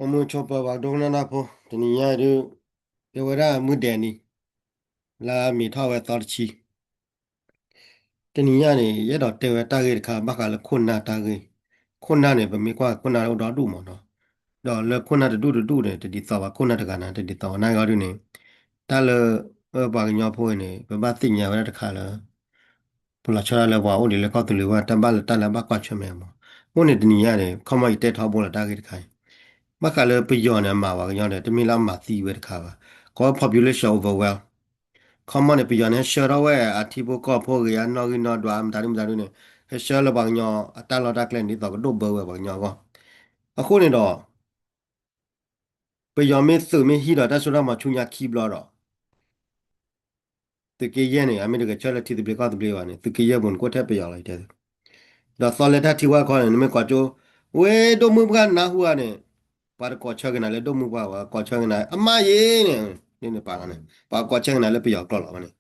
အိၣ်မုာ်ဆိးပၢၤပှၤကဒိကနၣ်တၢ်ဖိ တနံၤညါအံၤဒုး ကဲဝဲဒၣ်မုၢ်ဒဲးနံၤ လါမ့ၤထီၣ်ဝဲသီတဆံ တနံၤညါန့ၣ် ယအဲၣ်ဒိးတဲဝဲတၢ်ဂ့ၢ်တခါ ဘၣ်ဃးလၢခိၣ်နၢ်တၢ်ဂ့ၢ်, ခိၣ်နၢ်န့ၣ် ပမ့ၢ်ကွၢ်ခိၣ်နၢ်အိၣ်ဒီဒူၣ်မးနီၤ, ဒီးလၢခိၣ်နၢ်တဒူၣ်တဒူၣ်န့ၣ် တဒ်သိးဘၣ်ခိၣ်နၢ်တဂၤန့ၣ် တဒ်သိးဘၣ်နာ်က့ၤအီၤဒုးန့ၣ်, တၢ်လၢ ပှၤကညီဖိအံၤန့ၣ် ပဘၣ်သ့ၣ်ညါဝဲဒၣ်တခါလၢ ပလီၤဆီဒၣ်လၢပှၤအိၣ်ဒံးလၢကီၢ်သူလ့ၤဝဲ တၢ်ဘၣ်လၢတၢ်လၢဘၣ်ကွၢ်ဆၢၣ်မဲာ်မး, အဃိန့ၣ်တနံၤညါန့ၣ် ခီမီအံၤတဲထီဘိလီၤတၢ်ဂ့ၢ်တခါအံၤ, ဘၣ်ဃးလၢပယီၤန့ၣ် အမၤပှၤကညီန့ၣ် တမ့ၢ်လၢအမၤသံဝဲတခါဘၣ်, ကိးဝဲ population overwhelm ခီမီန့ၣ် ပယီၤန့ၣ် ဟဲဆှၢထီၣ်ဝဲအထံဖိကီၢ်ဖိဂ့ၤ အနီၣ်ဂံၢ်နီၣ်ဒွး မတၤဒုမတၤဒုန့ၣ် ဟဲဆှၢလၢပှၤကညီအတၢ်လီၢ်တၢ်ကျဲန့ၣ် ဒ်သိးကဒိၣ်ဘၢဝဲပှၤကညီအဂီၢ်, အဃိန့ၣ်ဒီး ပယီၤမ့ၢ်သုးမ့ၢ်ဟံးဒီးတၢ်စိတၢ်ကမီၤဆူညါခံဘျီဒီး သုးက့ယဲၢ်န့ၣ် အမ့ၢ်တဂဲၤဆၢထၢၣ်လၢထံသဘျ့ကီၢ်သဘျ့ဘၣ်န့ၣ် သုးက့ယဲၢ်ပူၤန့ၣ် ကအိၣ်ထဲပယီၤလီၤတဲ, ဒီးသီလဲတၢ်ထံဝဲခီန့ၣ် နမ့ၢ်ကွၢ်ကၠိ ဝဲဒိၣ်မုၢ်ပှၢ်နၢ်ဟူဧါန့ၣ်, ပှၤတကိးဆၢက့ၤနၤလၢဒိၣ်မုၢ်ပှၢ်ဘၣ် ကိးဆၢက့ၤနၤ အမါယ့န့ၣ်, န့ၣ်ပာ်လီၤန့ၣ် ပှၤကိးဆၢက့ၤနၤလၢပယီၤကျိာ်လီၤဝဲန့ၣ်,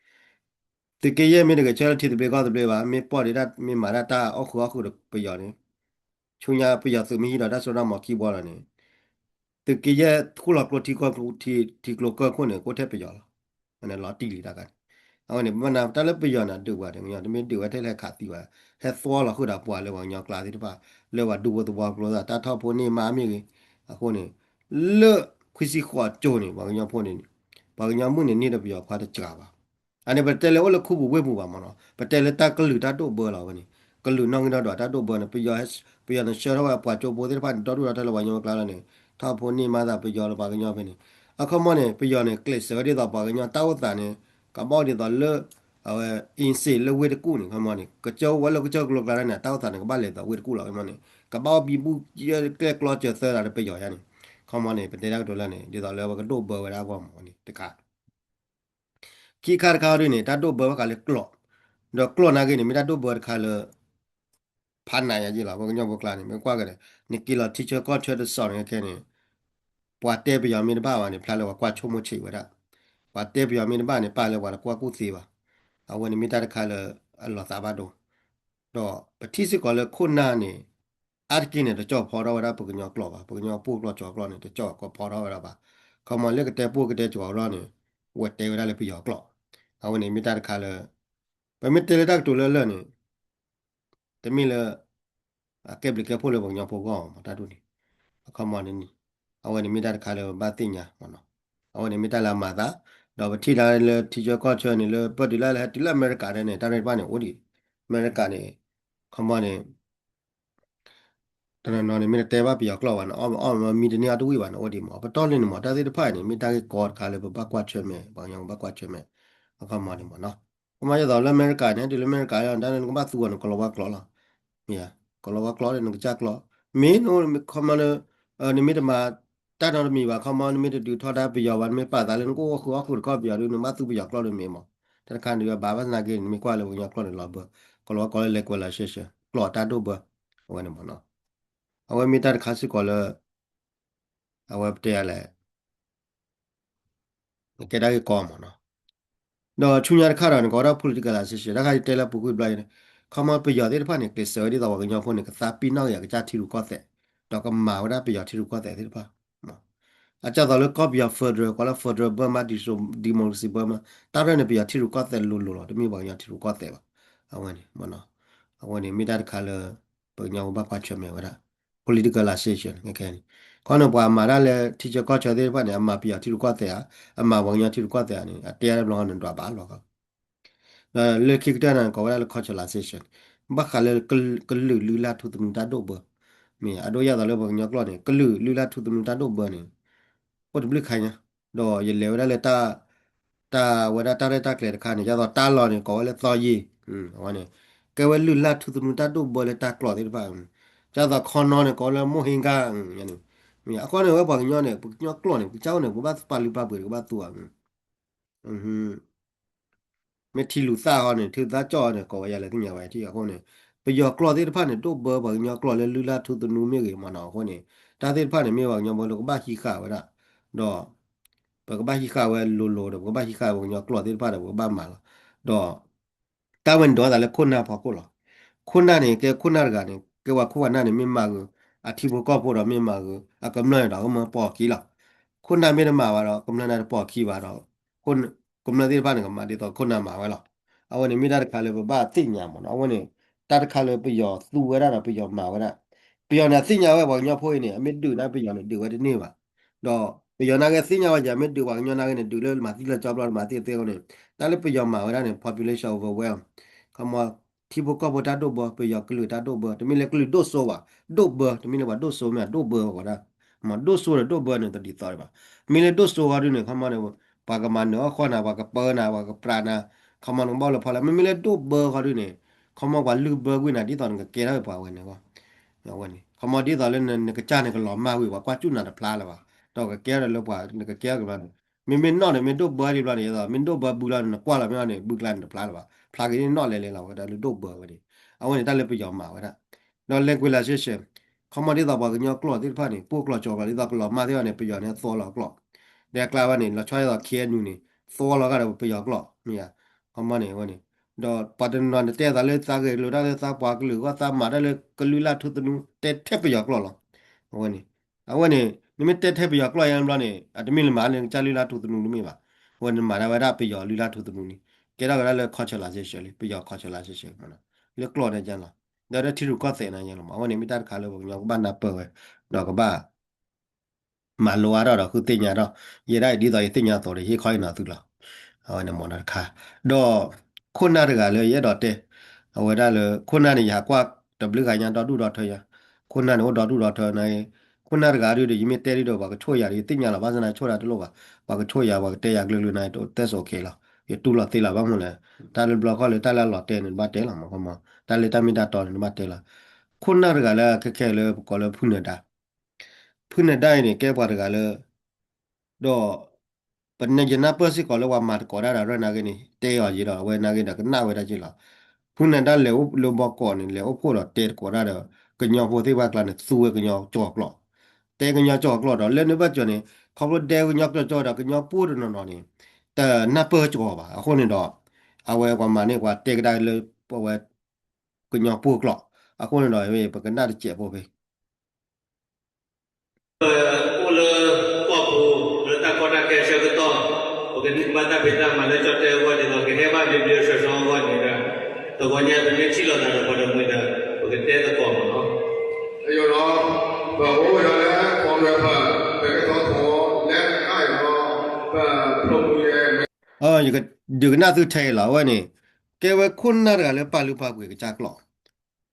သုးက့ယဲၢ်မ့ၢ်တဂဲၤဆၢထၢၣ်လၢထံသဘျ့ကီၢ်သဘျ့ဘၣ် မ့ၢ်ပီၢ်ဒ့တၢ် မ့ၢ်မၤဒၣ်တၢ်အီၣ်ဃုာ်အီၣ်ဃုာ်ဒီးပယီၤန့ၣ်, ဆူညါပယီၤသုးမ့ၢ်ဟံးဒီးတၢ်စိတၢ်ကမီၤခံဘျီလီၤန့ၣ် သုးက့ယဲၢ်ဃူလီၤကျိထံကျိကၢၢ်ခိၣ်န့ၣ် ကအိၣ်ထဲပယီၤလီၤ, လီၤတံၢ်လံတၢ်ခါန့ၣ်, အဝဲန့ၣ် ပမ့ၢ်တၢ်လၢပယီၤန့ၣ် ဒုးပှၤန့ၣ် တမ့ၢ်ဒုးဝဲထဲလၢဟဲခးသံဘၣ်, ဟဲသွီလီၤဃုာ်ဒီးပှၤလၢပှၤကညီကျါသ့ၣ်တဖၣ် လၢပှၤဒူဖိသဝီကျိသး တၢ်ထီၣ်ဖိန့ၢ်မါမ့ၢ်ဂ့ၤ, အဃိန့ၣ် လၢခွံဆံဃိးကၠိန့ၣ် ပှၤကညီဖိန့ၣ် ပှၤကညီမုၣ်န့ၣ်န့ၢ်ဒီးပယီၤခွါတစှၤဘၣ်, အန့ၣ်ပတဲလၢအိၣ်လၢခူပူၤဝ့ၢ်ပူၤဘၣ်မးနီၤ ပတဲလၢတၢ်ကလုာ်တၢ်ဒိၣ်ဘၢလီၤဝဲန့ၣ်, ကလုာ်နီၣ်ဂံၢ်နီၣ်ဒွးတၢ်ဒိၣ်ဘၢန့ၣ် ပယီၤ ပယီၤန့ၣ်ဆှၢထီၣ်ဝဲပှၤကၠိဖိသ့ၣ်တဖၣ်န့ၣ် ဒီဒူၣ်ဒီထၢလၢပှၤကညီဖိကျါလီၤန့ၣ် ထီၣ်ဖိန့ၢ်မါသးပယီၤလၢပှၤကညီဖဲန့ၣ်, အခီမီန့ၣ် ပယီၤန့ၣ် ကျဲးစၢးဝဲဒ်သိးပှၤကညီတၢ်အိၣ်သးန့ၣ် ကဘၣ်အိၣ်ဒ်သိးလၢ အဝဲ အ့စ့းလၢဝ့ၢ်တကူၣ်န့ၣ် ခီမီန့ၣ် ကစၢၢ်ဝဲလၢကစၢၢ်ကလိကျါန့ၣ် တၢ်အိၣ်သးန့ၣ် ကဘၣ်လဲၤသိးဝ့ၢ်တကူၣ်လီၤ ခီမီန့ၣ် ကဘၣ်အိၣ်ဘံဘူၣ် ကျဲၣ်ကျီစၢၤသၢသးလၢပယီၤယါန့ၣ်, ခီမီန့ၣ် ပတဲတၢ်ကတိၤလၢန့ၣ် ဒ်သိးလၢပကဒိၣ်ဘၢဝဲဒၣ်အဂီၢ်မးန့ၣ်တခါ ခံခါတခါဒ်န့ၣ် တၢ်ဒိၣ်ဘၢဘၣ်ဃးလၢကျိာ်, ဒီးကျိာ်နာ်က့န့ၣ် မ့ၢ်တၢ်ဒိၣ်ဘၢတခါလၢ ဖးနးယါယ့ၢ်လီၤ ပှၤကညီဖိကျါန့ၣ် မ့ၢ်ကွၢ်ကဒီး နက့ၤလီၤထံဆၢကီၢ်ဆၢတစီၣ်န့ၣ်ခဲန့ၣ် ပှၤတဲပယီၤမ့ၢ်တဘၣ်ဘၣ်န့ၣ် ဖျါလၢပှၤကွၢ်ဆိကမိၣ်ဆံးဝဲဒၣ်, ပှၤတဲပယီၤမ့ၢ်တဘၣ်န့ၣ် ပာ်လၢပှၤတကွၢ်ကူၣ်သ့ဘၣ်, အဝဲန့ၣ်မ့ၢ်တၢ်တခါလၢ အလီၤသးဘၣ်ဒိ ဒီးပထံၣ်စ့ၢ်ကီးလၢခိၣ်နၢ်န့ၣ် အါတက့ၢ်န့ၣ် တကၠီၣ်ဖီထီၣ်ဝဲဒၣ်ပကညီကျိာ်ဘၣ်, ပကညီပိၢ်ကျိာ်ကၠီၤကျိာ်န့ၣ် တကၠီၣ်ကီးဖီထီၣ်ဝဲဒၣ်ဘၣ်, ခီမီလၢကတဲပိၢ်ကတဲကၠီၤကျိာ်န့ၣ် ဝဲတဲဝဲဒၣ်လၢပယီၤကျိာ်, အဝဲန့ၣ်မ့ၢ်တၢ်တခါလၢ ပမ့ၢ်တဲလၢတၢ်ကတိၤလၢလၢာ်န့ၣ် တမ့ၢ်လၢ အကဲဘျုးကဲဖှိၣ်လၢပှၤကညီဖိဂီၢ်မး တၢ်ဒ်န့ၣ်, အခီမီန့ၣ် အဝဲန့ၣ်မ့ၢ်တၢ်တခါလၢပဘၣ်သ့ၣ်ညါမးနီၤ, အဝဲန့ၣ်မ့ၢ်တၢ်လၢအမၤသး, ဒီးပထံၣ်ဒၣ်လၢထံဆၢကီၢ်ဆၢန့ၣ် လၢပၢၢ်တုၤလၢဟဲတုၤလၢအမဲရကၤန့ၣ် တၢ်ရဲၣ်တဖၣ်န့ၣ်အိၣ်ဒံး, အမဲရကၤန့ၣ် ခီမီန့ၣ် တနီၤနီၤန့ၣ် မ့ၢ်တတဲဘၣ်ပယီၤကျိာ်ဘၣ်န့ၣ် အီၣ်မ့ၢ်အီၣ်မ့ၢ်မံတန့ၢ်အီၣ်တဝံၣ်ဘၣ်န့ၣ် အိၣ်ဒံးမး ပတီၢ်လံန့ၣ်မး တၢ်သ့ၣ်တဖၣ်န့ၣ် မ့ၢ်တၢ်ဂ့ၢ်ကီတခါလၢပဘၣ်ကွၢ်ဆၢၣ်မဲာ် ပှၤကညီကဘၣ်ကွၢ်ဆၢၣ်မဲာ်, အခီမီန့ၣ်မးနီၤ, ခီမီဒ်သိးလၢအမဲရကၤန့ၣ် တုၤလၢအမဲရကၤလီၤ တၢ်လၢနကဘၣ်သူအီၤန့ၣ် ကလီၤဝါကျိာ်လီၤ, ကလီၤဝါကျိာ်လၢနကစၢ်ကျိာ်, မ့ၢ် ခီမီလၢ နမ့ၢ်တမၤ တၢ်နီတမံၤဘၣ် ခီမီ နမ့ၢ်တဒုးထီဒါပယီၤဘၣ် နမ့ၢ်ပာ်သးလၢနကအိၣ်ဃုာ်အီၣ်ဃုာ်တခီပယီၤဒုး နဘၣ်သူပယီၤကျိာ်ဒုးမ့ၢ်မး, တၢ်တခါန့ၣ် ဘၣ်ဘၣ်သနာ်က့ နမ့ၢ်ကွၢ်လၢပှၤကညီကျိာ်န့ၣ်လီၤဘၢ, ကလီၤဝါကျိာ်လၢ လၢကွဲးလီၤရှဲရှဲ ကျိာ်တၢ်ဒိၣ်ဘၢ, အဝဲန့ၣ်မးနီၤ, အဝဲမ့ၢ်တၢ်တခါစ့ၢ်ကီးလၢ အဝဲပတဲလဲၣ် ကဲတၢ်ဂ့ၢ်ကီမးနီၤ, ဒီးဆူညါတခါဒီး နကိးဝဲဒၣ် politicalization တၢ်ခါယတဲလၢပူၤကွံာ်ဘျီအံၤန့ၣ်, ခီမီပယီၤသ့ၣ်တဖၣ်န့ၣ် ကျဲးစၢးဝဲဒ်သိးပှၤကညီဖိန့ၣ် ကသးပ့ၤနီၣ်က့ၤအကစၢ်ထံရူၢ်ကီၢ်သဲး, ဒီးကမၤဝဲဒၣ်ပယီၤထံရူၢ်ကီၢ်သဲးသ့ၣ်တဖၣ်, အကၢ်သိးလၢကီၢ်ပယီၤ federal ကိးလၢ federal ဘၢမး democracy ဘၢမး တၢ်ရဲၣ်န့ၣ် ပယီၤထံရူၢ်ကီၢ်သဲးလိၤလိၤလီၤ တမ့ၢ်ပှၤကညီထံရူၢ်ကီၢ်သဲးဘၣ်, အဝဲန့ၣ် အဝဲန့ၣ်မ့ၢ်တၢ်တခါလၢ ပှၤကညီဖိဘၣ်ကွၢ်ဆၢၣ်မဲာ်ဝဲဒၣ် politicalization ခဲခဲန့ၣ်, ခီန့ၣ် ပှၤမၤတၢ်လၢထံဆၢကီၢ်ဆၢသ့ၣ်တဖၣ်န့ၣ် အမၤပယီၤထံရူၢ်ကီၢ်သဲးဧါ, အမၤပှၤကညီထံရူၢ်ကီၢ်သဲးဧါန့ၣ် အတဲတဘျီန့ၣ် ဒွးဘၣ်လီၤ, ဒီးလၢခံကတၢၢ်န့ၣ် ကိးဝဲဒၣ်လၢ culturalization ဘၣ်ဃးလၢကလုာ်လုၢ်လၢ်ထူသနူတၢ်ဒိၣ်ဘၢ, မ့ၢ်အဒိယၣ်သိးလၢပှၤကညီကျိာ်န့ၣ် ကလုာ်လုၢ်လၢ်ထူသနူတၢ်ဒိၣ်ဘၢန့ၣ် အိၣ်တဘျုးခါညါ, ဒီးယလဲၤဝဲဒၣ်လၢ တၢ်ဝဲဒၣ်တၢ်ရဲၣ်တၢ်ကျဲၤတခါန့ၣ် ဒ်သိးတၢ်လီၢ်န့ၣ် ကိးဝဲလၢသီယ့ၢ်, အဝဲန့ၣ် ကဲဝဲလုၢ်လၢ်ထူသနူတၢ်ဒိၣ်ဘၢလၢတၢ်ကျိာ်သ့ၣ်တဖၣ်, ဒ်သိးခီနီန့ၣ် ကိးဝဲလၢမိၢ်ဟ့ကါန့ၣ်, အဃိန့ၣ် ဝဲပှၤကညီန့ၣ် ပကညီကျိာ်န့ၣ် ပကစၢ်အိၣ်န့ၣ် ပဘၣ်ပာ်လုၢ်ပာ်ပှ့ၤ ပကဘၣ်သူအီၤ မ့ၢ်ထံလူၤသၣ်ဃီန့ၣ် ထံလူၤသၣ်ကၠီၣ်အီၤန့ၣ် ကိးဝဲယၤလဲၤသ့ၣ်ညါဝဲထံၣ်အဃိန့ၣ် ပယီၤကျိာ်သ့ၣ်တဖၣ်န့ၣ် ဒိၣ်ဘၢပှၤကညီကျိာ်လၢလုၢ်လၢ်ထူသနူမ့ၢ်ဂ့ၤမ့ၢ်နီၤအဃိန့ၣ် တၢ်သ့ၣ်တဖၣ်န့ၣ် မ့ၢ်ပှၤကညီဖိလၢကဘၣ်ဟံးဃာ်ဝဲဒၣ် ဒီး ပကဘၣ်ဟံးဃာ်ဝဲလိၤလိၤဒီး ပကဘၣ်ဟံးဃာ်ပှၤကညီကျိာ်သ့ၣ်တဖၣ်ဒီး ပကဘၣ်မၤလီၤ. ဒီး တၢ်ဝဲန့ၣ်ဒိးသးလၢခိၣ်နၢ်ဖီခိၣ်လီၤ. ခိၣ်နၢ်န့ၣ် ကဲခိၣ်နၢ်တဂၤန့ၣ် ကဲပှၤခိၣ်ပှၤနၢ်န့ၣ် မ့ၢ်မၤဂ့ၤ အထံဖိကီၢ်ဖိဒီးမ့ၢ်မၤဂ့ၤ အကမျၢၢ်န့ၣ်ဒီးကမၢပိာ်အခံလီၤ. ခိၣ်နၢ်မ့ၢ်တမၤဘၣ်ဒီး ကမျၢၢ်န့ၣ်တပိာ်အခံဘၣ်ဒီး ကမျၢၢ်သ့ၣ်တဖၣ်န့ၣ် ကမၤဒ်သိးခိၣ်နၢ်မၤဝဲလီၤ. အဝဲန့ၣ်မ့ၢ်တၢ်တခါလၢပဘၣ်သ့ၣ်ညါမးနီၤ. အဝဲန့ၣ် တၢ်တခါလၢပယီၤသူဝဲဒၣ်ဒီးပယီၤမၤဝဲဒၣ် ပယီၤန့ၣ် အသ့ၣ်ညါဝဲပှၤကညီဖိအံၤန့ၣ် အမ့ၢ်ဒုးန့ၣ်ပယီၤန့ၣ် ဒုးဝဲတန့ၢ်ဘၣ်. ဒီးပယီၤနာ်က့သ့ၣ်ညါဝဲယၤမ့ၢ်ဒုးပှၤကညီနာ်က့န့ၣ် ဒုးလၢမၤသံလၢကၠီဘျီ မၤသံသ့အဃိန့ၣ် တၢ်လၢပယီၤမၤဝဲဒၣ်န့ၣ် population overwhelm ခီမီ ထံဖိကီၢ်ဖိတၢ်ဒိၣ်ဘၢ ပယီၤကလုာ်တၢ်ဒိၣ်ဘၢ တမ့ၢ်လၢကလုာ်ဒိၣ်စိဘၣ် ဒိၣ်ဘၢ တမ့ၢ်လၢပှၤဒိၣ်စိမ့ၢ်ဒိၣ်ဘၢဝဲဒၣ် မ့ၢ်ဒိၣ်စိဒီးဒိၣ်ဘၢန့ၣ် တဒ်သိးဒံးဘၣ်. မ့ၢ်လၢဒိၣ်စိဃီဒုန့ၣ် ခီမီန့ၣ် ပှၤကမၤနၢၤအီၣ်ဃီနၤ ပှၤကပၢနၤ ပှၤကပြးနၤ ခီမီနကဘၣ်အိၣ်လၢဖီလာ် မ့မ့ၢ်လၢဒိၣ်ဘၢဃီဒုန့ၣ် ခီမီပှၤလုၢ်ဘၢကွံာ်နၤဒ်သိးနကကဲထီၣ်ဝဲပှၤဝဲန့ၣ် အဝဲန့ၣ် ခီမီဒ်သိးလၢနကစၢ်န့ၣ်ကလီၤမၢ်ဝံၤ ပှၤကွၢ်စူၣ်နၤတဖျါလၢၤဘၣ် ဒီးကကဲထီၣ်လၢပှၤ နကကဲထီၣ်ကဘျီန့ၣ် မ့မ့ၢ်နီၣ်န့ၣ် မ့ၢ်ဒိၣ်ဘၢဒံးဘျီန့ၣ် မ့ၢ်ဒိၣ်ဘၢဘုလီၤန့ၣ် နကွၢ်လီၤမ့ၢ်အီၤန့ၣ် ဘုကျါန့ၣ်တဖျါလၢၤဘၣ် ဖျါက့ၤနီၣ်လဲၤလဲၤလီၤ ဝဲဒၣ်လၢဒိၣ်ဘၢဝဲန့ၣ် အဝဲန့ၣ်တၢ်လၢပယီၤမၤဝဲဒၣ် ဒီး language restriction ခီမီဒ်သိးပှၤကညီကျိာ်သ့ၣ်တဖၣ်န့ၣ် ပိၢ်ကျိာ်ကၠီၤကျိာ်ဒ်သိးကလီၤမၢ်သ့ၣ်တဖၣ်န့ၣ် ပယီၤန့ၣ်သိလီၤကျိာ် ဒီးအကျါဝဲန့ၣ် လီၤဆီဒ်သိး ခ့အဲၣ်ယူၣ်န့ၣ် သိလီၤဂာ်ဒီးပယီၤကျိာ် မ့ၢ်ဧါ ခီမီန့ၣ် အဝဲန့ၣ် ဒီးပှၤတနီၤန့ၣ်တဲသးလၢသးဂဲၤလိာ်တၢ်လၢသးပှၤကလုာ်အဂီၢ် သးမၤတၢ်လၢကလုၢ်လၢ်ထူသနူ တဲထဲပယီၤကျိာ်လီၤ အဝဲန့ၣ် အဝဲန့ၣ် နမ့ၢ်တဲထဲပယီၤကျိာ်ယါဘျီန့ၣ် အတမ့ၢ်လၢမၤလၢကစၢ်လုၢ်လၢ်ထူသနူတမ့ၢ်ဘၣ် အဝဲန့ၣ်မၤဒၣ်ဝဲဒၣ်ပယီၤလုၢ်လၢ်ထူသနူန့ၣ် ကဲထီၣ်ကဒါလၢ culturalization လံ ပယီၤ culturalization လၢကျိာ်န့ၣ်ကလီၤ ဒီးထံရူၢ်ကီၢ်သဲးန့ၣ်လီၤ အဝဲန့ၣ်မ့ၢ်တၢ်တခါလၢပှၤကညီကဘၣ်နၢ်ပၢၢ်ဝဲ ဒီးကဘၣ် မၤလိအါထီၣ်ဒီးဃုသ့ၣ်ညါထီၣ် ယဲဒၣ်အံၤဒ်သိးယသ့ၣ်ညါအသိးဒီး ဟ့ၣ်ခီဟ့ၣ်နီၤသုလီၤ အဝဲန့ၣ်မ့ၢ်တၢ်တခါ ဒီး ခိၣ်နၢ်တဂၤလၢယအဲၣ်ဒိးတဲ အဝဲဒၣ်လၢ ခိၣ်နၢ်န့ၣ် ယဟးကွၢ်တဘျုးဂၤညါဒီဒူၣ်ဒီထၢယါ ခိၣ်နၢ်န့ၣ်အိၣ်ဒီဒူၣ်ဒီထၢန့ၣ် ခိၣ်နၢ်တဂၤဒုဒီး ယမ့ၢ်တဲဒုဒီး ပှၤကဆိၣ်ယၤဒီး ယသ့ၣ်ညါလီၤ ဘၣ်ဆၣ်သနာ်ဆိၣ်တၢ်တလိၣ်ဘၣ် ပှၤကဆိၣ်ယၤ ပှၤကတဲယၤကလုာ်ကလုာ်န့ၣ် တအိၣ်တဲစိးခဲလီၤ ယတူၢ်လိာ်သ့လီၤ ဘၣ်မနုၤလဲၣ် တၢ်လၢဘျီခီၣ်လၢတၢ်လၢအလီၤတဲန့ၣ် နဘၣ်တဲလီၤမ့ၢ် တၢ်လၢတၢ်မ့ၢ်တၢ်တီန့ၣ် နဘၣ်တဲလီၤ ခိၣ်နၢ်တဂၤလၢခဲခဲလၢပကိးလၢဖုနၢၤဒါ ဖုနၢၤဒါအံၤန့ၣ် ကဲပှၤတဂၤလၢ ဒီး ပနယနၢ်ပၢၢ်စ့ၢ်ကီးလၢပှၤမၤသကိးတၢ်ဒီးရၢၢ်နာ်ဂ့ၤန့ၣ် တဲအီၤယံၤဒီး အဝဲနာ်ဂ့ၤဒီးကနၣ်ဝဲဒၣ်က့လီၤ. ဖုနၢၤဒါလဲၤအိၣ်လၢဘီကီးန့ၣ် လဲၤအိၣ်ဖှိၣ်ဒီးတဲသကိးတၢ်ဒီး ကညီဖိသ့ၣ်တဖၣ်အကျါန့ၣ် သူဝဲကညီကၠီၤကျိာ်, တဲကညီကၠီၤကျိာ်ဒီး လၢန့ၣ်ဘၣ်ကၠီၤန့ၣ် ခီဖျိဒဲကညီကၠီၤကၠီၤဒီး ကညီပှိၢ်တနီၤနီၤန့ၣ် တနၢ်ပၢၢ်ကၠီၤဘၣ်. အဃိန့ၣ်ဒီး အဝဲပှၤမၤန့ၢ်ပှၤတဲကဒါလၢ အဝဲ ကညီပှိၢ်ကျိာ်, အဃိန့ၣ်ဒီး ပကနၣ်တစဲးဖိဖဲ ပအိၣ်လၢကီၢ်ပူၤ လၢတၢ်ကီတၢ်ခဲအဆၢကတီၢ်, ပကန့ၢ်ဘၣ်တၢ်ဖံးတၢ်မၤလၢကၠီၣ်တဲာ်အဂီၢ်ဒ်သိး ကဟဲဘၣ်ဘျ့ဘျ့ဆှီဆှီအဂီၢ်န့ၣ်ဒီး တဂီၤညါပမ့ၢ်ထံၣ်လိာ်သးဒီးပှၤတမှံၤဒီး ပကတဲသကိးမးနီၤ. အဃိဒီး ပအိၣ်ဝဲဒၣ်လၢ ဖီၣ်ရၢၢ်ဖၢၣ် ပကသီထီၣ်လၢတခါအံၤဒီး ပဖျိမူယဲ ဒုးကနၣ်သုထဲအံၤလီၤ. အဝဲန့ၣ် ကဲဝဲခိၣ်နၢ်တဂၤလၢပာ်လုၢ်ပာ်ပှ့ၤကစၢ်ကျိာ်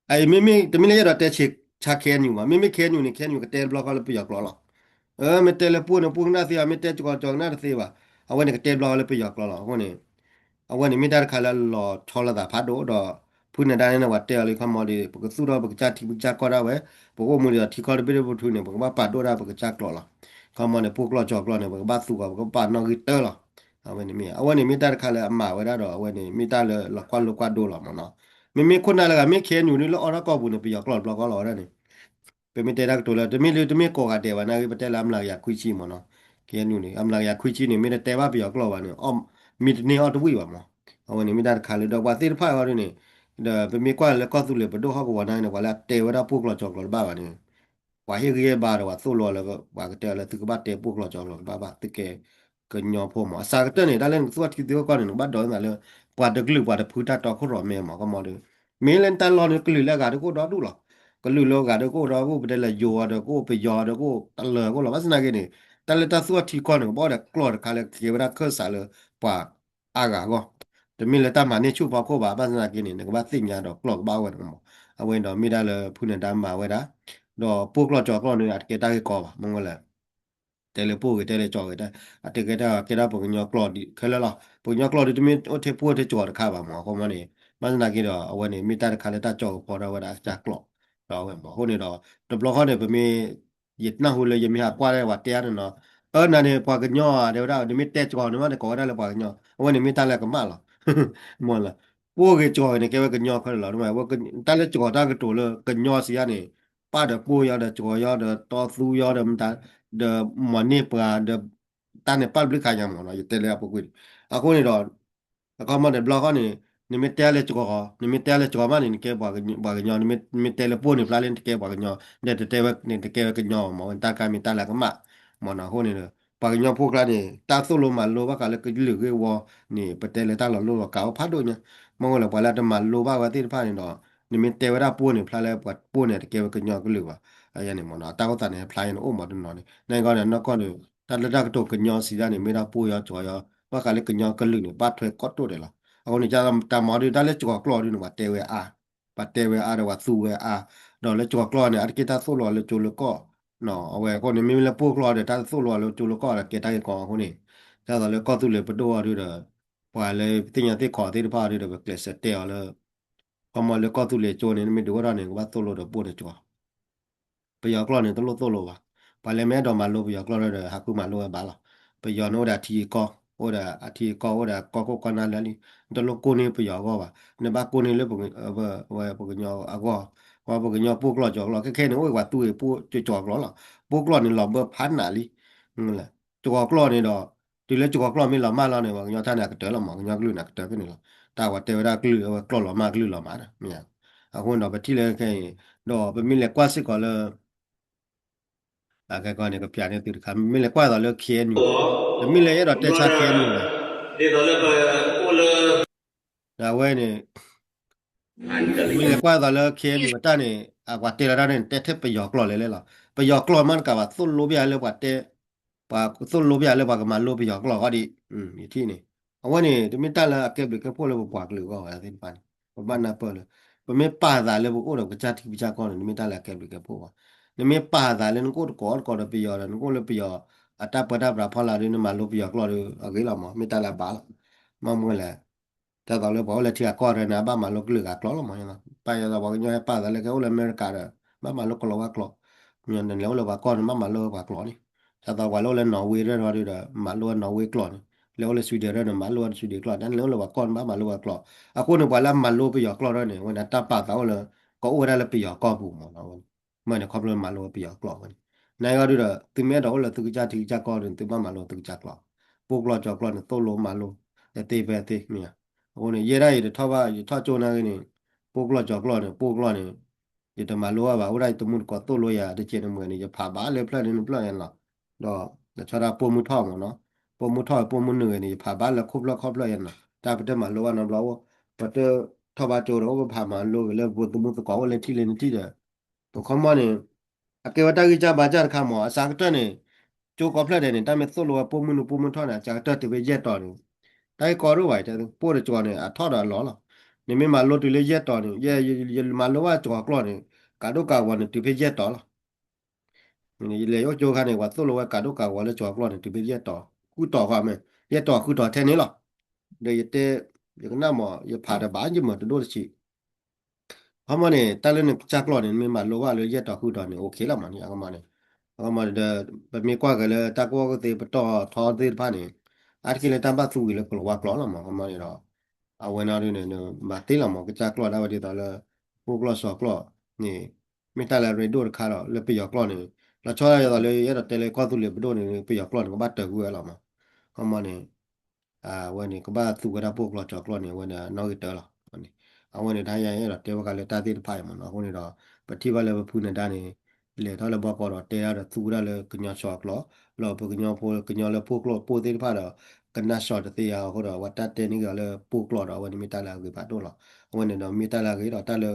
အအံၤမ့မ့ၢ် တမ့ၢ်လၢယအဲၣ်ဒိးတဲဆံးဆါ KNU ဘၣ်. မ့မ့ၢ် KNU န့ၣ် KNU ကတဲတဘျီဃီလၢပယီၤကျိာ်လီၤ. မ့ၢ်တဲလၢပှိၢ်န့ၣ် ပှိၢ်ကနၣ်သ့ဘၣ်, မ့ၢ်တဲကၠီၤကၠီၤကနၣ်တသ့ဘၣ်. အဝဲန့ၣ်ကတဲတဘျီဃီလၢပယီၤကျိာ်လီၤ. အဃိန့ၣ် အဝဲန့ၣ်မ့ၢ်တၢ်တခါလၢလီၤဆီလိာ်သးဖးဒိၣ်ဒီး ဖုနၢၤဒါန့ၣ် ပှၤတဲအီၤလၢခီမီဒီး ပကသူၣ်ထီၣ်ပကစၢ်ထံပကစၢ်ကီၢ်ဒၣ်ဝဲ, ပကအိၣ်မူဒ်သိးထံကီၢ်တဘ့ၣ်တဘ့ၣ်ဖုန့ၣ် ပကဘၣ်ပာ်ဒိၣ်ဒၣ်ပကစၢ်ကျိာ်လီၤ. ခီမီန့ၣ် ပှိၢ်ကျိာ်ကၠီၤကျိာ်န့ၣ် ပကဘၣ်သူကီး ပကဘၣ်နီၣ်ဂံၢ်တၢလီၤ. အဝဲန့ၣ်မ့ၢ် အဝဲန့ၣ်မ့ၢ်တၢ်တခါလၢအမၤဝဲဒၣ်ဒီး အဝဲန့ၣ်မ့ၢ်တၢ်လၢလီၤကွၢ်လိကွၢ်ဒိလီၤမးနီၤ. မ့မ့ၢ်ခိၣ်နၢ်လၢဂၤ မ့ၢ် KNU ဒ်လၢအီၣ်ထီၣ်ကီၢ်ပူၤန့ၣ် ပယီၤကျိာ်တဘျီဃီလီၤဝဲဒၣ်န့ၣ် ပမ့ၢ်တဲတၢ်ကတိၤလၢ တမ့ၢ်လၢတမ့ၢ်ကိးဂၤဒဲးဘၣ်နာ်ဂ့ၤ ပတဲလၢအမျးကယၤခွံဆံမးနီၤ. KNU န့ၣ် အမျးကယၤခွံဆံန့ၣ် မ့ၢ်တတဲဘၣ်ပယီၤကျိာ်ဘၣ်န့ၣ် မံတန့ၢ်အီၣ်တဝံၣ်ဘၣ်မး. အဝဲန့ၣ်မ့ၢ်တၢ်တခါလၢ ဒီးပှၤသ့ၣ်တဖၣ်အံၤဒ်န့ၣ် ဒီးပမ့ၢ်ကွၢ်လၢကီၢ်သူလ့ၤပဒိၣ်ဟီၣ်ကဝီၤနာ်ဂ့ၤန့ၣ် ပှၤလၢအတဲဝဲဒၣ်ပှိၢ်ကျိာ်ကၠီၤကျိာ်တဘၣ်ဘၣ်န့ၣ် ပှၤဟ့ၣ်ဂံၢ်ဟ့ၣ်ဘါဒီးပှၤသိၣ်လိအီၤလၢ ပှၤကတဲအီၤလၢသုကဘၣ်တဲပှိၢ်ကျိာ်ကၠီၤကျိာ်တဘၣ်ဘၣ် သုကဲကညီဖိမး. အစှၤကတၢၢ်န့ၣ် တၢ်လၢနကသူၣ်ထံသံကီၢ်န့ၣ် နကဘၣ်ဒိးန့ၢ်သးလၢ ပှၤတကလုာ်ပှၤတဖုတၢ်တီခိၣ်ရိၣ်မဲမး ခီမီဒီး မ့ၢ်လၢနတၢ်လီၢ်န့ၣ် ကလုာ်လၢအဂၤဒၣ်ကအိၣ်ဒီဒူၣ်လီၤ. ကလုာ်လၢအဂၤဒၣ်ကအိၣ်ဒီဒူၣ် ပတဲလၢယိၤအီၤဒီးကအိၣ် ပယီၤအီၤဒီးကအိၣ် တလၢာ်ကအိၣ်လီၤ. ဘၣ်ဆၣ်သနာ်က့န့ၣ် တၢ်လၢတၢ်သူၣ်ထံကီၢ်န့ၣ် ကဘၣ်အိၣ်ဒီးကျိာ်တခါလၢကကဲဝဲဒၣ်ခၢၣ်စးလၢပှၤအါဂၤအဂီၢ် တမ့ၢ်လၢတၢ်မၤန့ၢ်ဆူၣ်ဖီခိၣ်ဘၣ်. ဘၣ်ဆၣ်သနာ်က့န့ၣ် နကဘၣ်သ့ၣ်ညါဒီးကျိာ်ကဘၣ်အိၣ်ဝဲန့ၣ်မး. အဝဲန့ၣ်ဒီးမ့ၢ်ဒၣ်လၢဖုနၢၤဒါမၤဝဲဒၣ် ဒီးပှိၢ်ကျိာ်ကၠီၤကျိာ်န့ၣ် အတကဲတၢ်ဂ့ၢ်ကီဘၣ် မ့ၢ်ဝဲလဲၣ် တဲလၢပှိၢ်ဂ့ၤ တဲလၢကၠီၤဂ့ၤ အတကဲတၢ်ကဲဒၣ်ပှၤကညီကျိာ်ဒ်ခဲလၢာ်လီၤ. ပှၤကညီကျိာ်ဒ်တမ့ၢ်အိၣ်ထဲပှိၢ်ထဲကၠီၤတခါဘၣ်မး အခီမီန့ၣ် ဘၣ်ဆၣ်သနာ်က့ဒီး အဝဲန့ၣ် မ့ၢ်တၢ်တခါလၢတၢ်ကၠီကဖီထီၣ်ဝဲဒၣ်အကစၢ်ကျိာ် ဒီးအဝဲမး အဃိန့ၣ်ဒီး တဘျီဃီန့ၣ် ပမ့ၢ် ယနၢ်ဟူလၢယမ့ၢ်ဟးကွၢ်ဒၣ်ပှၤတဲအါန့ၣ်နီၤ အၢ နၤန့ၣ် ပှၤကညီဧါ တဲဝဲဒၣ် နမ့ၢ်တဲကၠီၤန့ၣ်မး နကိးဝဲဒၣ်လၢပှၤကညီ အဝဲန့ၣ်မ့ၢ်တၢ်လၢကမၣ်လီၤ မ့ၢ်လၢ ပှိၢ်ဂ့ၤကၠီၤဂ့ၤန့ၣ် ကဲဝဲကညီခဲလၢာ်လီၤ. တၢ်လၢကၠီၤတၢ်ကတိၤလၢကညီစံးယါန့ၣ် ပၢ်ဒီးပှိၢ်ယီၤဒီးကၠီၤယီၤဒီးတီသူယီၤဒီး ဒီးမၤန့ၢ်ပှၤဒီး တၢ်န့ၣ်ပၢ်တဘျုးခါညါမးနီၤ ယတဲလၢအပူၤကွံာ်န့ၣ် အဃိန့ၣ်ဒီး အခီမီန့ၣ် တဘျီဃီန့ၣ် နမ့ၢ်တဲလၢစှီၤ, နမ့ၢ်တဲလၢစှီၤမးန့ၣ် နကဲပှၤကညီ, နမ့ၢ်တဲလၢပှိၢ်န့ၣ်ဖျါလၢနတကဲပှၤကညီ, ဒီးတတဲဝဲ နတကဲဝဲကညီမး, ဝဲတၢ်တခါမ့ၢ်တၢ်လၢကမၣ်မးနီၤ. အဃိန့ၣ်ဒီး ပှၤကညီဖိကျါန့ၣ် တၢ်သိၣ်လိမၤလိဘၣ်ဃးလၢကလုာ်ဂ့ၢ်ဝီန့ၣ် ပတဲလၢတၢ်လီၤလိၣ်လီၤကးအိၣ်ဖးဒိၣ်ညါ, မ့ၢ်ဝဲလၢပှၤလၢတမၤလိဘၣ်ဝဲသ့ၣ်တဖၣ်န့ၣ်ဒီး နမ့ၢ်တဲဝဲဒၣ်ပှိၢ်န့ၣ် ဖျါလၢပှၤပှိၢ်န့ၣ် တကဲဝဲကညီကလုာ်ဘၣ်, ယၤန့ၣ်မးနီၤ, တၢ်အိၣ်သးန့ၣ် ဖျါယၤန့ၣ်အိၣ်မးတနီၤန့ၣ်, နကီန့ၣ် နီၢ်ကီၢ်န့ၣ် တၢ်လၢတၢ်ကတိၤကညီစံးဒၣ်န့ၣ် မ့ၢ်ဒၣ်ပှိၢ်ယီၤကၠီၤယီၤ, ဘၣ်ဃးလၢကညီကလုာ်န့ၣ် ဘၣ်ထွဲကီၢ်တိၣ်ဒဲးလီၤ. အဃိန့ၣ် တၢ်မၤဒုး တၢ်လၢစှီၤကျီၢ်ဒုးန့ၣ် ပှၤတဲဝဲအါ, ပှၤတဲဝဲအါဒီးပှၤသူဝဲအါ, ဒီးလၢစှီၤကျီၢ်န့ၣ် အါတက့ၢ်တၢ်သိၣ်လိအီၤလၢကၠိလၢကီၢ်, အဝဲအဃိန့ၣ် မ့မ့ၢ်လၢပှိၢ်ကျီၢ်ဒီး တၢ်သိၣ်လိအီၤလၢကၠိလၢကီၢ်ဒီးကဲတၢ်ဂ့ၢ်ကီအဃိန့ၣ်, ဒ်သိးလၢကီၢ်သူလ့ၤပဒိၣ်အီၤဒုးဒီး ပှၤလၢသ့ၣ်ညါသ့ၣ်ခိးသ့ၣ်တဖၣ်အီၤဒုးဒီး ပကျဲးစၢးတဲအီၤလၢ ခီမီလၢကီၢ်သူလ့ၤကၠိန့ၣ် နမ့ၢ်ဒုးအိၣ်ထီၣ်န့ၣ် ကဘၣ်သိၣ်လိဒီးပှိၢ်ဒီးကၠီၤ, ပယီၤကျီၢ်န့ၣ် တလိၣ်သိၣ်လိဘၣ်. ပှၤလၢမ့ၢ်အဲၣ်ဒိးမၤလိပယီၤကျီၢ်ဒီး ဟးဃုမၤလိဝဲဘၣ်လီၤ. ပယီၤန့ၣ်အိၣ်ဒီးအထံအကီၢ်, အိၣ်ဒီးအထံအကီၢ် အိၣ်ဒီးကီၢ်ခိၣ်ကီၢ်နၢ်လၢာ်လံ, နတလိၣ်ကိၢ်န့ၢ်ပယီၤအဂီၢ်ဘၣ်, နဘၣ်ကိၢ်န့ၢ်လၢ ပကညီအဂီၢ်, ပှၤပကညီပှိၢ်ကျီၢ်ကၠီၤကျီၢ် ခဲခဲန့ၣ် အိၣ်ဝဲပှၤသူဝဲပှိၢ်ကၠီၤကျီၢ်လီၤ. ပှိၢ်ကျီၢ်န့ၣ် လီၤဘၢဖးနးလံ ကၠီၤကျီၢ်န့ၣ်ဒီး တုၤလၢကၠီၤကျီၢ်မ့ၢ်လီၤမၢ်လီၤန့ၣ် ပှၤကညီတၢ်န့ၣ်အကတၢၢ်လီၤမး, ကညီကလုာ်န့ၣ်အကတၢၢ်ဖဲန့ၣ်လီၤ. တၢ်ပှၤတဲဝဲဒၣ်ကလုာ် အဝဲကျီၢ်လီၤမၢ်ကလုာ်လီၤမးဒီး မ့ၢ်ဧါ. အဃိန့ၣ်ဒီး ပထံၣ်လၢခဲအံၤ ဒီးပမ့ၢ်လဲၤကွၢ်စ့ၢ်ကီးလၢ အခဲကီန့ၣ် ကပျးန့ၢ်သုတခါ မ့ၢ်လဲၤကွၢ်သိးလၢ ခ့အ့ၣ်ယူၣ် တမ့ၢ်လၢယအဲၣ်ဒိးတဲဆါ ခ့အ့ၣ်ယူၣ် ဒီးအဝဲန့ၣ် မ့ၢ်လဲၤကွၢ်သိးလၢ ခ့အ့ၣ်ယူၣ် အတၢ်န့ၣ် အပှၤတဲလီၤတၢ်န့ၣ် တဲထဲပယီၤကျိာ်လဲၣ်လဲၣ်လီၤ. ပယီၤကျိာ်မ့ၢ်တကးဘၣ် သိၣ်လိဘၣ်လၢပှၤတဲ, ပှၤသိၣ်လိဘၣ်လၢပှၤကမၤလိပယီၤကျိာ်ဃီဒံး, ယထံၣ်န့ၣ်. အဝဲန့ၣ် တမ့ၢ်တၢ်လၢအကဲဘျုးကဲဖှိၣ်လၢပပှၤကလုာ်အဂီၢ်ဘၣ်သ့ၣ်တဖၣ်န့ၣ် ပဘၣ်နၢ်ပၢၢ်လၢ ပမ့ၢ်ပာ်သးလၢပအိၣ်ဒီးကစၢ်ထံကစၢ်ကီၢ်န့ၣ် တမ့ၢ်တၢ်လၢအကဲဘျုးကဲဖှိၣ်ဘၣ်. နမ့ၢ်ပာ်သးလၢနကအိၣ်တကိးတကိးဒီးပယီၤဒီး နကအိၣ်လၢပယီၤ အတၢ်ပၢတၢ်ပြးဖီလာ်ဒီး နမၤလိပယီၤကျိာ်ဒီး အဂ့ၤလီၤမး, မ့ၢ်တၢ်လၢအဘၣ်လီၤ. မ့ၢ်မ့ၢ်လဲၣ် ဒ်သိးလၢပှၤအိၣ်လၢထံဂၤကီၢ်ဂၤန့ၣ် အဘၣ်မၤလိကလုာ်ဂၤကျိာ်လီၤမး. ပာ်ယသးပှၤကညီဟဲပာ်သးလၢကအိၣ်လၢအမဲရကၤဒီး ဘၣ်မၤလိကလီၤဝါကျိာ်, နလဲၤအိၣ်လၢပှၤကီၢ်န့ၣ် ဘၣ်မၤလိပှၤကျိာ်န့ၣ်. ဒ်သိးပှၤလၢအိၣ်လၢနီၣ်ဝ့ရဲၣ်ဒီး မၤလိအနီၣ်ဝ့ကျိာ်န့ၣ်, လဲၤအိၣ်လၢ Sweden ရဲၣ်န့ၣ် မၤလိအ Sweden ကျိာ်, နလဲၤအိၣ်လၢပှၤကီၢ်န့ၣ် ဘၣ်မၤလိပှၤကျိာ်. အဃိန့ၣ် ပှၤလၢအမၤလိပယီၤကျိာ်ရဲၣ်န့ၣ် အဝဲန့ၣ် တၢ်ပာ်သးအိၣ်လၢ ကအိၣ်ဝဲဒၣ်လၢပယီၤကီၢ်ပူၤမး. မ့ၢ်န့ၣ် ခီဖျိမၤလိပယီၤကျိာ်ဝဲန့ၣ်. နဂီၢ်ဒုဒီး သုမ့ၢ်အဲၣ်ဒိးအိၣ်လၢသုကစၢ်ထံကစၢ်ကီၢ်န့ၣ် သုဘၣ်မၤလိသုကစၢ်ကျိာ်, ပှိၢ်ကျိာ်ကၠီၤကျိာ်န့ၣ် သိၣ်လိမၤလိ တသ့ဖဲသ့မ့ၢ်ဧါ. အဃိန့ၣ် ယဲဒၣ်အံၤတထီၣ်ဘၣ် ယထီၣ်ကၠိနာ်ဂ့ၤန့ၣ် ပှိၢ်ကျိာ်ကၠီၤကျိာ်န့ၣ် ပှိၢ်ကျိာ်န့ၣ် ယတမၤလိဘၣ်ဘၣ်, အိၣ်ဒၣ်ယတမူတကိးသိၣ်လိယၤ တကဲးတမှဲၤန့ၣ် ယဖးဘၣ်လၢဖျၢၣ်န့ၣ်ဖျၢၣ်န့ၣ်လီၤ. ဒီးဆီဒၣ်ပိာ်မုၣ်ထီၣ်မးနီၤ, ပိာ်မုၣ်ထီၣ်ပိာ်မုၣ်နုာ်ဂ့ၤန့ၣ် ယဖးဘၣ်လၢခိၣ်ဖျၢၣ်ခီၣ်ဖျၢၣ်ယၤနီၤ, တၢ်ပတမၤလိဘၣ်နီတဘျီအိၣ်, ပတထီၣ်ဘၣ်ကၠိဒီး အိၣ်ပဖးမၤလိဂ့ၤလၢပတမူတကိးအိၣ်လၢထံၣ်လၢနထံၣ်ဒီး ပခီမီန့ၣ် အကဲဝဲတၢ်ဂံၢ်စၢ်ဘါစၢ်တခါမး, အစှၤကတၢၢ်န့ၣ် ကၠိကီးဖျၢၣ်ဒဲးန့ၣ် တၢ်မ့ၢ်သိၣ်လိဝဲပိာ်မုၣ်နုာ်ပိာ်မုၣ်ထီၣ်န့ၣ် အစှၤကတၢၢ်တုၤဖဲယဲၢ်တီၤန့ၣ် တၢ်ဂ့ၢ်ကီဒိၣ်ဘၣ်, ပှိၢ်ဒီးကၠီၤန့ၣ် အထီၣ်ဒီးအလီၢ်လီၤ. နမ့ၢ်မၤလိတုၤလၢယဲၢ်တီၤန့ၣ် ယမၤလိဘၣ်ကၠီၤကျိာ်န့ၣ် ကးဒိၣ်ကးဂီၤန့ၣ် တုၤဖဲယဲၢ်တီၤလီၤ. ယလဲၤအိၣ်ကၠိခါန့ၣ် ပှၤသိၣ်လိဝဲကးဒိၣ်ကးဂီၤလၢကၠီၤကျိာ်န့ၣ် တုၤဖဲယဲၢ်တီၤ ဃုတီၤဃီမ့ၢ် ယဲၢ်တီၤဃုတီၤထဲန့ၣ်လီၤ. ဒီးယတဲ ယကနၣ်မး ယဖးတဘၣ်ယမၤတဒိၣ်တဆံး ခီမီန့ၣ် တၢ်လၢနကစၢ်ကျိာ်န့ၣ် နမ့ၢ်မၤလိဘၣ်လၢယဲၢ်တီၤဃုတီၤန့ၣ် အိၣ်ခ့လီၤမးန့ၣ် အခီမီန့ၣ်, အခီမီဒီး ပမ့ၢ်ကွၢ်က့ၤလၢတၢ်ကဝီၤကသ့ပတီၢ်ထီသ့ၣ်တဖၣ်န့ၣ် အါတက့ၢ်လၢတၢ်ဘၣ်သူဝံၤလၢကလီၤဝါကျိာ်လီၤမး အခီမီန့ၣ်ဒီး အဝဲန့ၣ်ဒ်န့ၣ် မၤသ့လီၤမး ကစၢ်ကျိာ်ဒၣ်ဝဲဒ်သိးလၢ ပှိၢ်ကျိာ်စီၤကျိာ်န့ၣ် မ့ၢ်တၢ်လၢအရ့ဒိၣ်တခါဒီး လၢပယီၤကျိာ်န့ၣ် လီၤဆီဒၣ်ယသးလၢယအဲၣ်ဒိးတဲလၢကီၢ်သူလ့ၤပဒိၣ်န့ၣ် ပယီၤကျိာ်န့ၣ် ကဘၣ်တၢၢ်ကွံာ်ဝဲလီၤမး, အခီမီန့ၣ် အဝဲန့ၣ် ကဘၣ်သူဝဲဒၣ်ပှိၢ်ကျိာ်စီၤကျိာ်န့ၣ် အဝဲန့ၣ်အနီၣ်ဂံၢ်တၢလီၤ. အဝဲန့ၣ် တၢ်ယအဲၣ်ဒိးတဲဘၣ်ဃးလၢတၢ်သ့ၣ်တဖၣ်အံၤမးနီၤ အဃိန့ၣ်ဒီး ပထံၣ်ဘၣ်လၢပဖုနဒါန့ၣ် လဲၤထီၣ်လၢဘီကီးဒီးတဲဒၣ်ဒီးသူဝဲဒၣ်လၢကညီစီၤကျိာ် လီၤပကညီဖိ ကညီလၢပှိၢ်ကျိာ်ပှိၢ်သ့ၣ်တဖၣ်ဒီး ကနၣ်စီၤတသ့ယၤအဃိဒီး အဝဲတၢ်တဲန့ၢ်က့ၤအီၤလၢပှိၢ်ကျိာ်ဒီး အဝဲန့ၣ်မ့ၢ်တၢ်လၢအဂ့ၤဖးဒိၣ်လီၤ. အဝဲန့ၣ်ဒီးမ့ၢ်တၢ်လၢအဂ့ၤဒီး တၢ်လၢ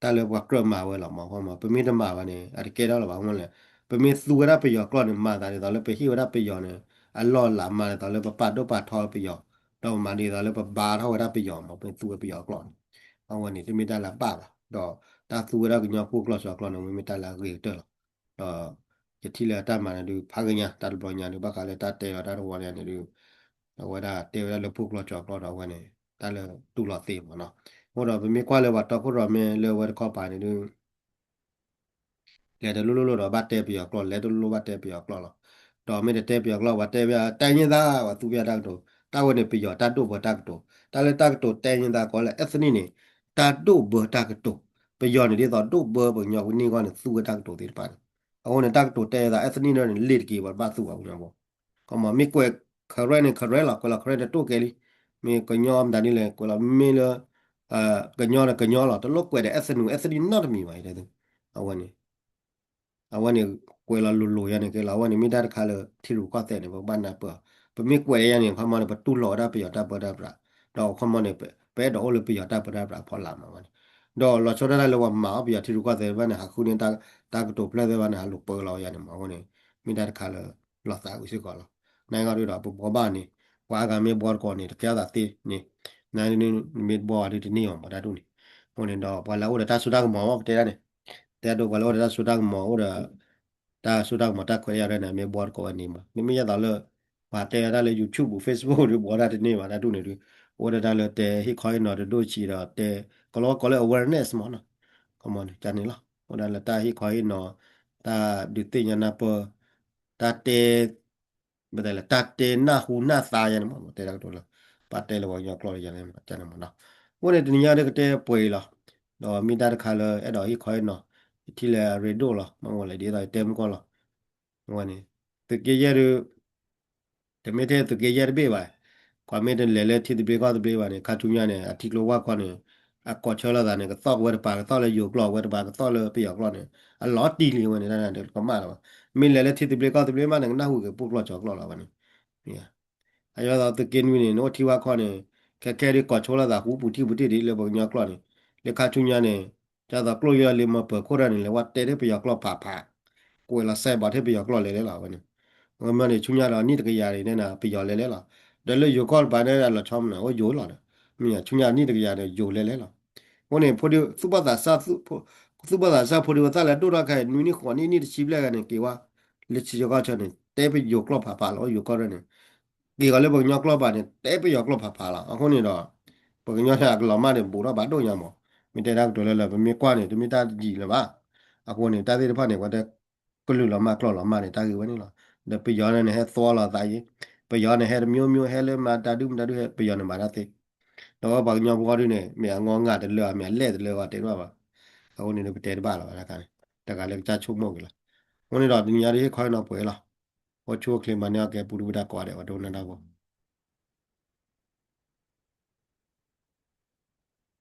တၢ်လၢပှၤကြၢးမၤဝဲလီၤမး ပမ့ၢ်တမၤဘၣ်န့ၣ် အတကဲထီၣ်လၢၤဘၣ် မ့ၢ်လဲၣ် ပမ့ၢ်သူဝဲဒၣ်ပယီၤကျိာ်န့ၣ် မၤသးဒ်သိးလၢပဟ့ၣ်ဝဲဒၣ်ပယီၤန့ၣ် အလီၢ်အလၤ မၤဒ်သိးလၢပပာ်ဒိၣ်ပာ်ထီပယီၤ ဒီးမၤဒ်သိးလၢပဘါထီၣ်ဝဲဒၣ်ပယီၤမး ပမ့ၢ်သူဝဲပယီၤကျိာ်န့ၣ် အဝဲန့ၣ် တမ့ၢ်တၢ်လၢအဘၣ်ဘၣ် ဒီးတၢ်သူဝဲဒၣ်ကညီပှိၢ်ကျိာ်စီၤကျိာ်န့ၣ် မ့ၢ်မ့ၢ်တၢ်လၢအဂ့ၤကတၢၢ်လီၤ. ဒီး ယထံၣ်လၢတၢ်မၤန့ၣ်ဒုး ဖးဂ့ၤညါ တၢ်တဘျီညါဒုး ဘၣ်ဃးလၢတၢ်တဲလီၤတၢ်တဝီန့ၣ်ဒုး အဝဲဒၣ်တဲဝဲဒၣ်လၢပှိၢ်ကျိာ်စီၤကျိာ်ဒီးအဝဲန့ၣ် တၢ်လၢတူၢ်လိာ်သ့မးနီၤ. အဃိဒီးပမ့ၢ်ကွၢ်လၢပှၤတီခိၣ်ရိၣ်မဲလၢအဝဲတခီပၤန့ၣ်ဒုး လဲၤတလိၣ်လိၣ်လိၣ်ဒီးဘၣ်တဲပယီၤကျိာ် လဲၤတလိၣ်လိၣ်ဘၣ်တဲပယီၤကျိာ်လီၤ. ဒီးမ့ၢ်တတဲပယီၤကျိာ် ပှၤတဲပယီၤ တဲညါသး ပှၤသူပယီၤတၢ်ကတိၤ တၢ်ဝဲန့ၣ်ပယီၤတၢ်ဒိၣ်ဘၢတၢ်ကတိၤ တၢ်လၢတၢ်ကတိၤတဲညါသးကိးလၢ ethnic န့ၣ် တၢ်ဒိၣ်ဘၢတၢ်ကတိၤ ပယီၤန့ၣ်ဒ်သိးဒိၣ်ဘၢပှၤကညီကန့ၢ်ဂီၢ်န့ၣ် သူဝဲတၢ်ကတိၤသ့ၣ်တဖၣ်န့ၣ် အဃိန့ၣ် တၢ်ကတိၤတဲညါသး ethnic န့ၣ်န့ၣ် လ့ၣ်တက့ၤပှၤဘၣ်သူပှၤကညီဖိ ခီမီ မ့ၢ်ကွဲး Karen န့ၣ် Karen လီၤ ကွဲးလီၤ Karen တတိၢ်ကဲလံ မ့ၢ်ကညီမတၤဒ်လဲၣ် ကွဲးလီၤမ့ၢ်လၢ ကညီဒီးကညီလီၤ, တလိၣ်ကွဲးဒီး ethnic ethnic နီတမံၤဘၣ်, အဝဲန့ၣ် အဝဲန့ၣ် ကွဲးလီၤလိၤလိၤယါန့ၣ်ကဲလီၤ, အဝဲန့ၣ်မ့ၢ်တၢ်တခါလၢ ထံရူၢ်ကီၢ်သဲးန့ၣ် ပဘၣ်နၢ်ပၢၢ်အီၤ, ပမ့ၢ်ကွဲးယါန့ၣ် ခီမီန့ၣ် ပတူၢ်လိာ်ဝဲဒၣ်ပယီၤတၢ်ပၢတၢ်ပြး, ဒီးခီမီန့ၣ် ပအဲၣ်ဒိးအိၣ်လၢပယီၤတၢ်ပၢတၢ်ပြးအဖီလာ်မးဝဲန့ၣ်, ဒီးလီၤဆီဒၣ်တၢ်လၢပှၤမၤအီၣ်ပယီၤထံရူၢ်ကီၢ်သဲးဘၣ်န့ၣ် ဟးဃုန့ၢ် တၢ်ကတိၤဖျၢၣ်သ့ၣ်တဖၣ်န့ၣ် ဟးလိာ်ပၢလီၤယါန့ၣ်မး, အဃိန့ၣ် မ့ၢ်တၢ်တခါလၢ လီၤသးဝံၤစ့ၢ်ကီးလီၤ. နဂီၢ်ဒုဒီး ပဘှီဘၣ်န့ၣ် ပှၤအါဂၤမ့ၢ်ဘှီတကိးန့ၣ် တကဲထီၣ်သးသ့န့ၣ်, နမ့ၢ်တဘှီဘၣ်ဒုတန့ၢ်ဘၣ်မးတၢ်ဒ်န့ၣ်, အဃိန့ၣ်ဒီး ပှၤလၢအအိၣ်ဒီးတၢ်စိတၢ်ကမီၤမး ပတဲဒၣ်န့ၣ်, တဲဒိပှၤလၢအိၣ်ဒီးတၢ်စိတၢ်ကမီၤ အိၣ်ဒီး တၢ်စိတၢ်ကမီၤတၢ်ခွဲးတၢ်ယာ်ဒ်န့ၣ် မ့ၢ်ဘှီတကိးဝဲန့ၣ်မး, မ့မ့ၢ်ယသးလၢ ပှၤတဲဝဲဒၣ်လၢ YouTube Facebook ဒု ဘှီတၢ်တန့ၢ်ဘၣ်တၢ်ဒ်န့ၣ်ဒု, အိၣ်ဒီးတၢ်လၢတဲဟ့ၣ်ခီဟ့ၣ်နီၤတဒိၣ်ဆံးဒီးတဲ ကလီကလီလၢ awareness မးနီၤ, ကမီၤန့ၣ် ကန့ၣ်လီၤ, အိၣ်ဒၣ်လၢတၢ်ဟ့ၣ်ခီဟ့ၣ်နီၤ, တၢ်ဒုးသ့ၣ်ညါနၢ်ပၢၢ်, တၢ်တဲ မ့ၢ်တဲလဲၣ် တၢ်တဲနၢ်ဟူနၢ်သါယါန့ၣ်မး တဲတၢ်ကတိၤလၢ ပှၤတဲလၢပှၤကညီကျိာ်လၢယါန့ၣ်မးနီၤ, အဃိန့ၣ် တနံၤညါဒုကတဲပှဲၤအံၤလီၤ, ဒီးမ့ၢ်တၢ်တခါလၢအဲၣ်ဒိးဟ့ၣ်ခီဟ့ၣ်နီၤ, ယထံၣ်လၢအရ့ဒိၣ်လီၤ, မ့ၢ်ဝဲလဲၣ်ဒ်သိးယတဲမုၢ်ကီၢ်လီၤ, ဝဲန့ၣ် သုးက့ယဲၢ်ဒု တမ့ၢ်ထဲသုးက့ယဲၢ်တဘ့ၣ်ဘၣ်, ကွၢ်မ့ၢ်တလဲၤလၢထံသဘျ့ကီၢ်သဘျ့ဘၣ်န့ၣ် ခါဆူညါန့ၣ် အထံကျိဝၢ်ခီန့ၣ် အကိးဆၢလိာ်သးန့ၣ် ကသီၣ်ကဝဲတပၤ ကသီၣ်လၢယိၤကျိာ်ဝဲတပၤ ကသီၣ်လၢပယီၤကျိာ်န့ၣ် အလီၤတံၢ်လံဝဲန့ၣ် တကမၣ်လၢၤဘၣ်, မ့ၢ်လဲၤလၢထံသဘျ့ကီၢ်သဘျ့မးန့ၣ် ကနၢ်ဟူက့ၤပိၢ်ကျိာ်ကၠီၤကျိာ်လီၤဝဲန့ၣ်, အယသးသုးက့နွံန့ၣ် နအိၣ်ထံဝၢ်ခီန့ၣ် ခဲခဲဒုးကိးဆၢလိာ်သး ဟူပူၤထံပူၤတံၢ်ဒ်လၢပှၤကညီကျိာ်န့ၣ်, လၢခါဆူညါန့ၣ် ဒ်သိးကျိၣ်ယဲၢ်လံမီၤပၢၤခိၣ်တၢ်န့ၣ် လဲၤဝဲတဲထဲပယီၤကျိာ်ဖးဖး, ကွဲးလီၤစဲးဘီးထဲပယီၤကျိာ်လဲၤလဲၤလီၤဝဲန့ၣ်, မ့ၢ်န့ၣ် ဆူညါဒီးနံၣ်တကယၤန့ၣ် ပယီၤလဲၤလဲၤလီၤ, ဒီးလၢယိၤကီၢ်တပၤန့ၣ် အလီၤဆီမနုၤ အိၣ်ယိၤလီၤဒီး, မ့ၢ်ဆူညါနံၣ်တကယၤန့ၣ် ယိၤလဲၤလဲၤလီၤ, အဃိန့ၣ် သူၣ်ဘီၣ်သးစၢ် သူၣ်ဘီၣ်သးစၢ်ဖိဒုးဝဲသၣ်လၢဒိၣ်ထီၣ်ခဲအံၤ နွံနံၣ်ဃိးနံၣ် နံၣ်တဆံဘျဲၣ်ဂၤန့ၣ် က့ၤဝဲ လၢထံဆၢကီၢ်ဆၢန့ၣ် တဲပယိၤကျိာ်ဖးဖးလီၤ, အိၣ်ယိၤကီၢ်ဒၢန့ၣ် က့ၤဂီၤလၢပှၤကညီကျိာ်ဘၣ်န့ၣ် တဲပယီၤကျိာ်ဖးဖးလီၤ, အဃိန့ၣ်ဒီး ပှၤကညီန့ၣ် အကလီၤမၢ်န့ၣ် ဘူးထီၣ်ဘၣ်ဒိၣ်ညါမး, မ့ၢ်တဲတၢ်ကတိၤလၢလၢ ပမ့ၢ်ကွၢ်န့ၣ် တမ့ၢ်တၢ်ယံာ်လၢၤဘၣ်, အဃိန့ၣ် တၢ်သ့ၣ်တဖၣ်န့ၣ် ပှၤတဲ ကလုာ်လီၤမၢ်ကျိာ်လီၤမၢ်န့ၣ် တၢ်ဂ့ၢ်ဝဲန့ၣ်လီၤ, ဒီးပယီၤန့ၣ်ဟဲသွီလီၤသးအံၤ, ပယီၤန့ၣ်ဟဲတမျိုးမျိုး ဟဲလၢမၤတၢ်ဒုၣ်မတၤဒုၣ်ဟဲ ပယီၤန့ၣ်မၤတၢ်သ့ ဒီးပှၤကညီဖိဒုန့ၣ် မ့ၢ်အငီငၢ်တလၢ မ့ၢ်အလဲၢ်တလၢ ပှၤတဲတဘၣ်ဘၣ်, အဃိန့ၣ်ဒီး ပတဲတဘၣ်လီၤဘၣ်တခါန့ၣ်, တဂၤလၢကစၢ်ဆိကမိၣ်က့ၤလီၤ, အဃိန့ၣ်ဒီး တနံၤညါဒုးဟ့ၣ်ခီဟ့ၣ်နီၤပှဲၤလီၤ, အိၣ်ဆူၣ်အိၣ်ချ့မၤန့ၢ်အီၣ်ကဲ ပူၤဒုၣ်ပူၤဒါကိးဂၤဒဲး ပှၤဒိကနၣ်တၢ်ဖိ